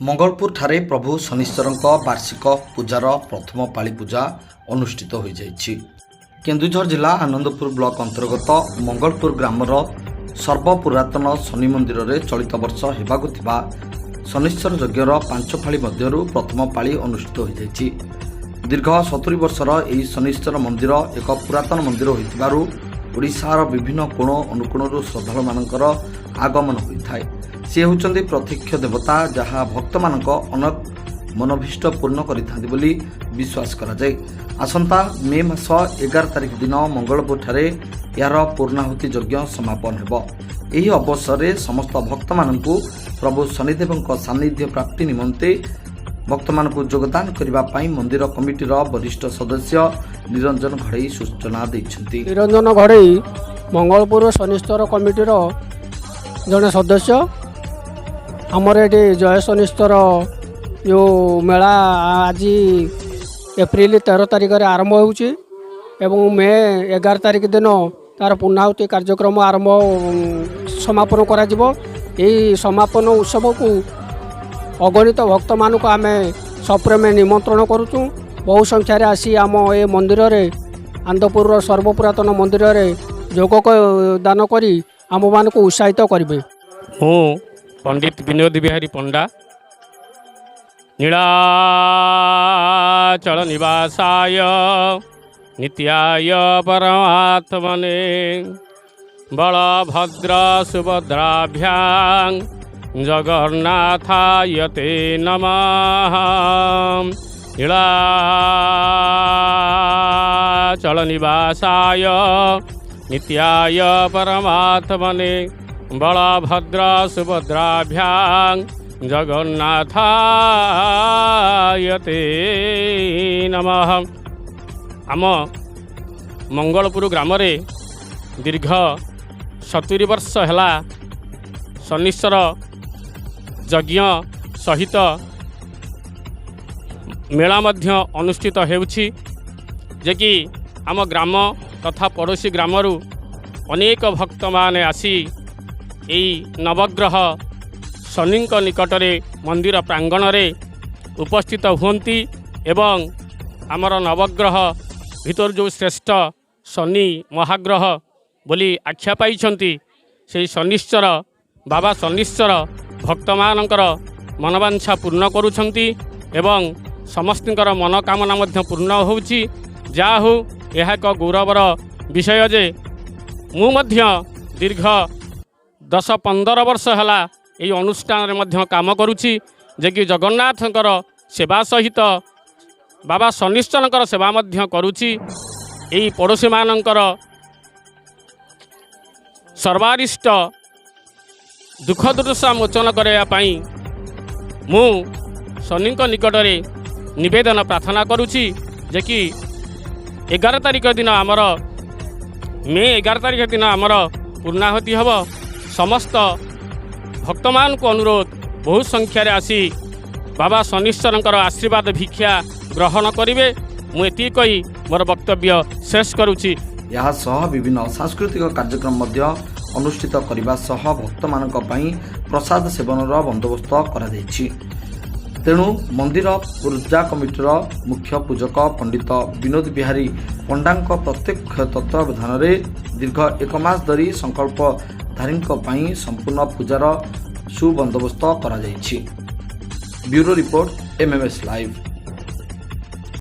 ମଙ୍ଗଳପୁରଠାରେ ପ୍ରଭୁ ଶନିଶ୍ଚରଙ୍କ ବାର୍ଷିକ ପୂଜାର ପ୍ରଥମ ପାଳି ପୂଜା ଅନୁଷ୍ଠିତ ହୋଇଯାଇଛି। କେନ୍ଦୁଝର ଜିଲ୍ଲା ଆନନ୍ଦପୁର ବ୍ଲକ ଅନ୍ତର୍ଗତ ମଙ୍ଗଳପୁର ଗ୍ରାମର ସର୍ବପୁରାତନ ଶନି ମନ୍ଦିରରେ ଚଳିତ ବର୍ଷ ହେବାକୁ ଥିବା ଶନିଶ୍ଚର ଯଜ୍ଞର ପାଞ୍ଚ ପାଳି ମଧ୍ୟରୁ ପ୍ରଥମ ପାଳି ଅନୁଷ୍ଠିତ ହୋଇଯାଇଛି। ଦୀର୍ଘ 70 ବର୍ଷର ଏହି ଶନିଶ୍ଚର ମନ୍ଦିର ଏକ ପୁରାତନ ମନ୍ଦିର ହୋଇଥିବାରୁ ଓଡ଼ିଶାର ବିଭିନ୍ନ କୋଣ ଅନୁକୋଣରୁ ଶ୍ରଦ୍ଧାଳୁମାନଙ୍କର ଆଗମନ ହୋଇଥାଏ। ସେ ହେଉଛନ୍ତି ପ୍ରତ୍ୟକ୍ଷ ଦେବତା, ଯାହା ଭକ୍ତମାନଙ୍କ ଅନେକ ମନୋଭୀଷ୍ଟ ପୂର୍ଣ୍ଣ କରିଥାନ୍ତି ବୋଲି ବିଶ୍ୱାସ କରାଯାଏ। ଆସନ୍ତା ମେ ମାସ 11 ତାରିଖ ଦିନ ମଙ୍ଗଳପୁରଠାରେ ଏହାର ପୂର୍ଣ୍ଣାହୁତି ଯଜ୍ଞ ସମାପନ ହେବ। ଏହି ଅବସରରେ ସମସ୍ତ ଭକ୍ତମାନଙ୍କୁ ପ୍ରଭୁ ଶନିଦେବଙ୍କ ସାନ୍ନିଧ୍ୟ ପ୍ରାପ୍ତି ନିମନ୍ତେ ଭକ୍ତମାନଙ୍କୁ ଯୋଗଦାନ କରିବା ପାଇଁ ମନ୍ଦିର କମିଟିର ବରିଷ୍ଠ ସଦସ୍ୟ ନିରଞ୍ଜନ ଘଡ଼େଇ ସୂଚନା ଦେଇଛନ୍ତି। ନିରଞ୍ଜନ ଘଡ଼େଇ, ମଙ୍ଗଳପୁର ଶନିଶ୍ଚର କମିଟିର ଜଣେ ସଦସ୍ୟ। ଆମର ଏଠି ଜୟ ଶନିଶ୍ଚର ଯେଉଁ ମେଳା ଆଜି ଏପ୍ରିଲ 13 ତାରିଖରେ ଆରମ୍ଭ ହେଉଛି ଏବଂ ମେ 11 ତାରିଖ ଦିନ ତା'ର ପୂର୍ଣ୍ଣାହୁତି କାର୍ଯ୍ୟକ୍ରମ ଆରମ୍ଭ ସମାପନ କରାଯିବ। ଏହି ସମାପନ ଉତ୍ସବକୁ ଅଗଣିତ ଭକ୍ତମାନଙ୍କୁ ଆମେ ସପ୍ରେମେ ନିମନ୍ତ୍ରଣ କରୁଛୁ। ବହୁ ସଂଖ୍ୟାରେ ଆସି ଆମ ଏ ମନ୍ଦିରରେ, ଆନନ୍ଦପୁରର ସର୍ବପୁରାତନ ମନ୍ଦିରରେ ଯୋଗ ଦାନ କରି ଆମମାନଙ୍କୁ ଉତ୍ସାହିତ କରିବେ। ମୁଁ ପଣ୍ଡିତ ବିନୋଦ ବିହାରୀ ପଣ୍ଡା। ନୀଳାଚଳ ନିବାସାୟ ନିତ୍ୟାୟ ପରମାତ୍ମନେ ବଳଭଦ୍ର ସୁଭଦ୍ରାଭ୍ୟାଂ ଜଗନ୍ନାଥାୟ ତେ ନମଃ। ନୀଳାଚଳ ନିବାସାୟ ନିତ୍ୟାୟ ପରମାତ୍ମନେ ବଳଭଦ୍ର ସୁଭଦ୍ରାଭ୍ୟାଂ ଜଗନ୍ନାଥାୟ ତେ ନମଃ। ଆମ ମଙ୍ଗଳପୁର ଗ୍ରାମରେ ଦୀର୍ଘ 70 ବର୍ଷ ହେଲା ଶନିଶ୍ଚର ଯଜ୍ଞ ସହିତ ମେଳା ମଧ୍ୟ ଅନୁଷ୍ଠିତ ହେଉଛି, ଯେ କି ଆମ ଗ୍ରାମ ତଥା ପଡ଼ୋଶୀ ଗ୍ରାମରୁ ଅନେକ ଭକ୍ତମାନେ ଆସି ଏଇ ନବଗ୍ରହ ଶନିଙ୍କ ନିକଟରେ ମନ୍ଦିର ପ୍ରାଙ୍ଗଣରେ ଉପସ୍ଥିତ ହୁଅନ୍ତି ଏବଂ ଆମର ନବଗ୍ରହ ଭିତରୁ ଯେଉଁ ଶ୍ରେଷ୍ଠ ଶନି ମହାଗ୍ରହ ବୋଲି ଆଖ୍ୟା ପାଇଛନ୍ତି, ସେଇ ଶନିଶ୍ଚର ବାବା ଶନିଶ୍ଚର ଭକ୍ତମାନଙ୍କର ମନବାଞ୍ଛା ପୂର୍ଣ୍ଣ କରୁଛନ୍ତି ଏବଂ ସମସ୍ତଙ୍କର ମନୋକାମନା ମଧ୍ୟ ପୂର୍ଣ୍ଣ ହେଉଛି। ଯାହା ହେଉ, ଏହା ଏକ ଗୌରବର ବିଷୟ ଯେ ମୁଁ ମଧ୍ୟ ଦୀର୍ଘ 10-15 ବର୍ଷ ହେଲା ଏହି ଅନୁଷ୍ଠାନରେ ମଧ୍ୟ କାମ କରୁଛି, ଯେ କି ଜଗନ୍ନାଥଙ୍କର ସେବା ସହିତ ବାବା ଶନିଶ୍ଚରଙ୍କର ସେବା ମଧ୍ୟ କରୁଛି। ଏହି ପଡ଼ୋଶୀମାନଙ୍କର ସର୍ବାରିଷ୍ଟ ଦୁଃଖ ଦୁର୍ଦଶା ମୋଚନ କରାଇବା ପାଇଁ ମୁଁ ଶନିଙ୍କ ନିକଟରେ ନିବେଦନ ପ୍ରାର୍ଥନା କରୁଛି ଯେ କି 11 ତାରିଖ ଦିନ ଆମର, ମେ 11 ତାରିଖ ଦିନ ଆମର ପୂର୍ଣ୍ଣାହୁତି ହେବ। ସମସ୍ତ ଭକ୍ତମାନଙ୍କୁ ଅନୁରୋଧ, ବହୁ ସଂଖ୍ୟାରେ ଆସି ବାବା ଶନିଶ୍ଚରଙ୍କର ଆଶୀର୍ବାଦ ଭିକ୍ଷା ଗ୍ରହଣ କରିବେ। ମୁଁ ଏତିକି କହି ମୋର ବକ୍ତବ୍ୟ ଶେଷ କରୁଛି। ଏହା ସହ ବିଭିନ୍ନ ସାଂସ୍କୃତିକ କାର୍ଯ୍ୟକ୍ରମ ମଧ୍ୟ ଅନୁଷ୍ଠିତ କରିବା ସହ ଭକ୍ତମାନଙ୍କ ପାଇଁ ପ୍ରସାଦ ସେବନର ବନ୍ଦୋବସ୍ତ କରାଯାଇଛି। ତେଣୁ ମନ୍ଦିର ପୂଜା କମିଟିର ମୁଖ୍ୟ ପୂଜକ ପଣ୍ଡିତ ବିନୋଦ ବିହାରୀ ପଣ୍ଡାଙ୍କ ପ୍ରତ୍ୟକ୍ଷ ତତ୍ତ୍ୱାବଧାନରେ ଦୀର୍ଘ ଏକ ମାସ ଧରି ସଂକଳ୍ପଧାରୀଙ୍କ ପାଇଁ ସମ୍ପୂର୍ଣ୍ଣ ପୂଜାର ସୁବନ୍ଦୋବସ୍ତ କରାଯାଇଛି। Bureau report, MMS live.